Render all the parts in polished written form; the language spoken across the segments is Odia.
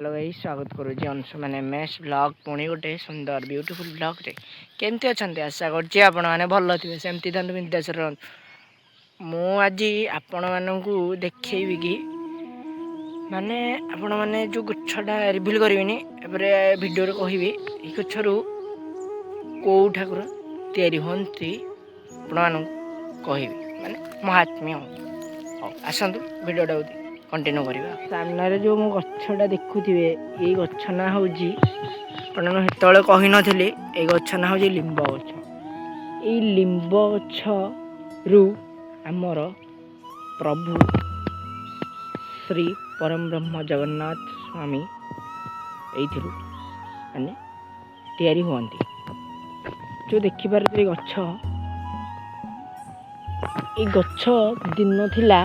ହ୍ୟାଲୋ ଭାଇ, ସ୍ୱାଗତ କରୁଛି ଅଂଶୁମାନ ଏମ୍ ଏସ୍ ବ୍ଲଗ୍ ପୁଣି ଗୋଟେ ସୁନ୍ଦର ବ୍ୟୁଟିଫୁଲ୍ ବ୍ଲଗ୍ରେ। କେମିତି ଅଛନ୍ତି? ଆଶା କରୁଛି ଆପଣମାନେ ଭଲ ଥିବେ, ସେମିତି ଥାନ୍ତୁ, ବିନ୍ଦାସରେ ରହନ୍ତୁ। ମୁଁ ଆଜି ଆପଣମାନଙ୍କୁ ଦେଖେଇବି କି ମାନେ ଆପଣମାନେ ଯେଉଁ ଗଛଟା ରିଭିଲ୍ କରିବିନି, ଏପରେ ଭିଡ଼ିଓରେ କହିବି ଏଇ ଗଛରୁ କେଉଁ ଠାକୁର ତିଆରି ହୁଅନ୍ତି। ଆପଣମାନଙ୍କୁ କହିବି ମାନେ ମହାତ୍ମ୍ୟ। ହଉ, ଆସନ୍ତୁ, ଭିଡ଼ିଓଟାକୁ କଣ୍ଟିନ୍ୟୁ କରିବା। ସାମ୍ନାରେ ଯେଉଁ ମୁଁ ଗଛଟା ଦେଖୁଥିବେ, ଏଇ ଗଛ ନାଁ ହେଉଛି, ଆପଣଙ୍କୁ ସେତେବେଳେ କହିନଥିଲି, ଏଇ ଗଛ ନାଁ ହେଉଛି ଲିମ୍ବ ଗଛ। ଏଇ ଲିମ୍ବ ଗଛରୁ ଆମର ପ୍ରଭୁ ଶ୍ରୀ ପରମ ବ୍ରହ୍ମ ଜଗନ୍ନାଥ ସ୍ୱାମୀ ଏଇଥିରୁ ମାନେ ତିଆରି ହୁଅନ୍ତି। ଯେଉଁ ଦେଖିପାରୁଥିବେ ଗଛ, ଏଇ ଗଛ ଦିନ ଥିଲା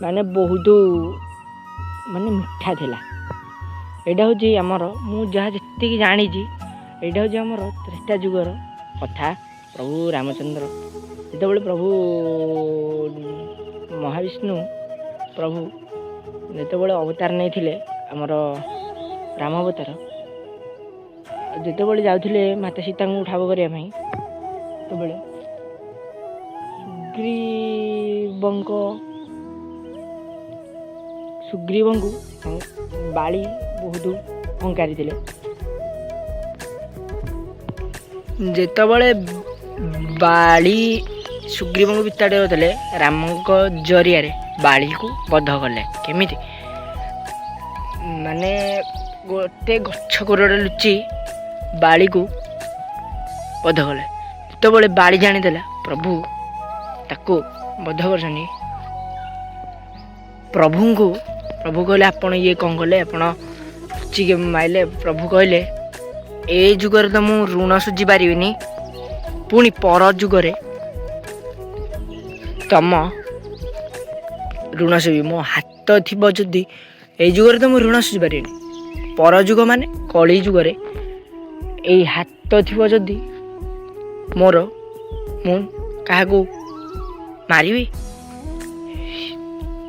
ମାନେ ବହୁତ ମାନେ ମିଠା ଥିଲା। ଏଇଟା ହେଉଛି ଆମର, ମୁଁ ଯାହା ଯେତିକି ଜାଣିଛି, ଏଇଟା ହେଉଛି ଆମର ତ୍ରେତା ଯୁଗର କଥା। ପ୍ରଭୁ ରାମଚନ୍ଦ୍ର ଯେତେବେଳେ, ପ୍ରଭୁ ମହାବିଷ୍ଣୁ ପ୍ରଭୁ ଯେତେବେଳେ ଅବତାର ନେଇଥିଲେ, ଆମର ରାମ ଅବତାର ଯେତେବେଳେ ଯାଉଥିଲେ ମାତା ସୀତାଙ୍କୁ ଠାବ କରିବା ପାଇଁ, ସେତେବେଳେ ସୁଗ୍ରୀବଙ୍କୁ ବାଳି ବହୁତ ହଙ୍କାରିଥିଲେ। ଯେତେବେଳେ ବାଳି ସୁଗ୍ରୀବଙ୍କୁ ବିତାଡ଼ିତ କରୁଥିଲେ, ରାମଙ୍କ ଜରିଆରେ ବାଳିକୁ ବଧ କଲେ। କେମିତି? ମାନେ ଗୋଟେ ଗଛ କୋରଡ଼େ ଲୁଚି ବାଳିକୁ ବଧ କଲେ। ଯେତେବେଳେ ବାଳି ଜାଣିଦେଲା ପ୍ରଭୁ ତାକୁ ବଧ କରିଛନ୍ତି, ପ୍ରଭୁଙ୍କୁ ପ୍ରଭୁ କହିଲେ, "ଆପଣ ଇଏ କ'ଣ କଲେ? ଆପଣ ଲୁଚିକି ମାଇଲେ।" ପ୍ରଭୁ କହିଲେ, "ଏ ଯୁଗରେ ତ ମୁଁ ଋଣ ସୁଝି ପାରିବିନି, ପୁଣି ପର ଯୁଗରେ ତମ ଋଣ ସୁଝିବି। ମୋ ହାତ ଥିବ ଯଦି, ଏଇ ଯୁଗରେ ତ ମୁଁ ଋଣ ସୁଝି ପାରିବିନି, ପର ଯୁଗ ମାନେ କଳି ଯୁଗରେ ଏଇ ହାତ ଥିବ ଯଦି ମୋର, ମୁଁ କାହାକୁ ମାରିବି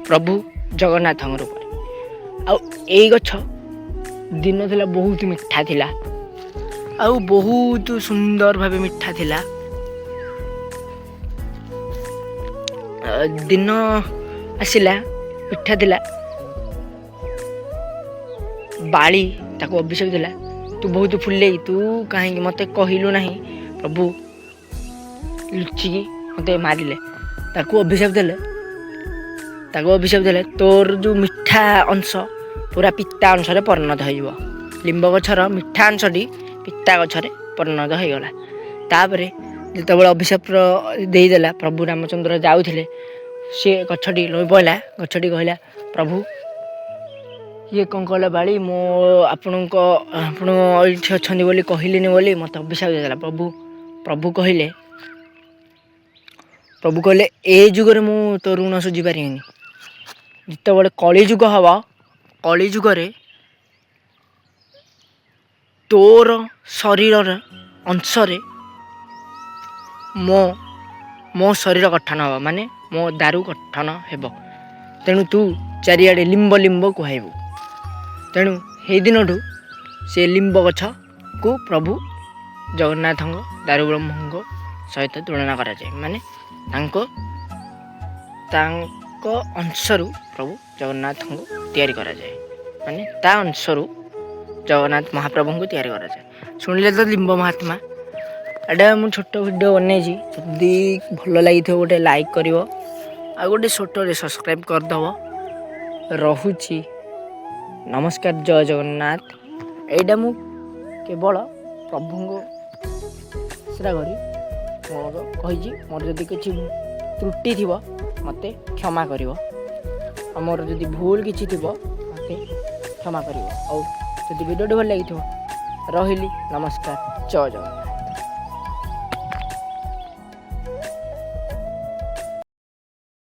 ପ୍ରଭୁ ଜଗନ୍ନାଥଙ୍କ ରୂପରେ।" ଆଉ ଏଇ ଗଛ ଦିନ ଥିଲା ବହୁତ ମିଠା ଥିଲା ଆଉ ବହୁତ ସୁନ୍ଦର ଭାବେ ମିଠା ଥିଲା। ଦିନ ଆସିଲା, ମିଠା ଥିଲା, ବାଳି ତାକୁ ଅଭିଶାପ ଦେଲା, "ତୁ ବହୁତ ଫୁଲେଇ, ତୁ କାହିଁକି ମୋତେ କହିଲୁ ନାହିଁ? ପ୍ରଭୁ ଲୁଚିକି ମୋତେ ମାରିଲେ।" ତାକୁ ଅଭିଶାପ ଦେଲେ, ତାକୁ ଅଭିଶାପ ଦେଲେ, "ତୋର ଯେଉଁ ମିଠା ଅଂଶ ପୁରା ପିତା ଅଂଶରେ ପରିଣତ ହେଇଯିବ।" ଲିମ୍ବ ଗଛର ମିଠା ଅଂଶଟି ପିତା ଗଛରେ ପରିଣତ ହେଇଗଲା। ତାପରେ ଯେତେବେଳେ ଅଭିଶାପ ଦେଇଦେଲା, ପ୍ରଭୁ ରାମଚନ୍ଦ୍ର ଯାଉଥିଲେ, ସିଏ ଗଛଟି ଲୋଇ ପଡ଼ିଲା। ଗଛଟି କହିଲା, "ପ୍ରଭୁ, ଇଏ କ'ଣ କଲା ବାଳି? ମୁଁ ଆପଣ ଏଇଠି ଅଛନ୍ତି ବୋଲି କହିଲିନି ବୋଲି ମୋତେ ଅଭିଶାପ ଦେଇଦେଲା।" ପ୍ରଭୁ କହିଲେ, "ଏ ଯୁଗରେ ମୁଁ ତୋ ଋଣ ସୁଝି ପାରିବିନି। ଯେତେବେଳେ କଳି ଯୁଗ ହବ, କଳି ଯୁଗରେ ତୋର ଶରୀରର ଅଂଶରେ ମୋ ଶରୀର ଗଠନ ହେବ, ମାନେ ମୋ ଦାରୁ ଗଠନ ହେବ। ତେଣୁ ତୁ ଚାରିଆଡ଼େ ଲିମ୍ବ ଲିମ୍ବ କୁହାଇବୁ।" ତେଣୁ ସେଇ ଦିନଠୁ ସେ ଲିମ୍ବ ଗଛକୁ ପ୍ରଭୁ ଜଗନ୍ନାଥଙ୍କ ଦାରୁବ୍ରହ୍ମଙ୍କ ସହିତ ତୁଳନା କରାଯାଏ, ମାନେ ତାଙ୍କ ଅଂଶରୁ ପ୍ରଭୁ ଜଗନ୍ନାଥଙ୍କୁ ତିଆରି କରାଯାଏ, ମାନେ ତା ଅଂଶରୁ ଜଗନ୍ନାଥ ମହାପ୍ରଭୁଙ୍କୁ ତିଆରି କରାଯାଏ। ଶୁଣିଲେ ତ ଲିମ୍ବ ମହାତ୍ମା। ଏଇଟା ମୁଁ ଛୋଟ ଭିଡ଼ିଓ ବନେଇଛି। ଯଦି ଭଲ ଲାଗିଥିବ, ଗୋଟେ ଲାଇକ୍ କରିବ ଆଉ ଗୋଟେ ଛୋଟରେ ସବସ୍କ୍ରାଇବ୍ କରିଦେବ। ରହୁଛି, ନମସ୍କାର, ଜୟ ଜଗନ୍ନାଥ। ଏଇଟା ମୁଁ କେବଳ ପ୍ରଭୁଙ୍କ ସେଟା କରି ମୋର କହିଛି। ମୋର ଯଦି କିଛି ତ୍ରୁଟି ଥିବ, ମୋତେ କ୍ଷମା କରିବ ଆଉ ମୋର ଯଦି ଭୁଲ କିଛି ଥିବ, ମୋତେ କ୍ଷମା କରିବ। ଆଉ ଯଦି ଭିଡ଼ିଓଟି ଭଲ ଲାଗିଥିବ, ରହିଲି, ନମସ୍କାର, ଜୟ ଜଗନ୍ନାଥ।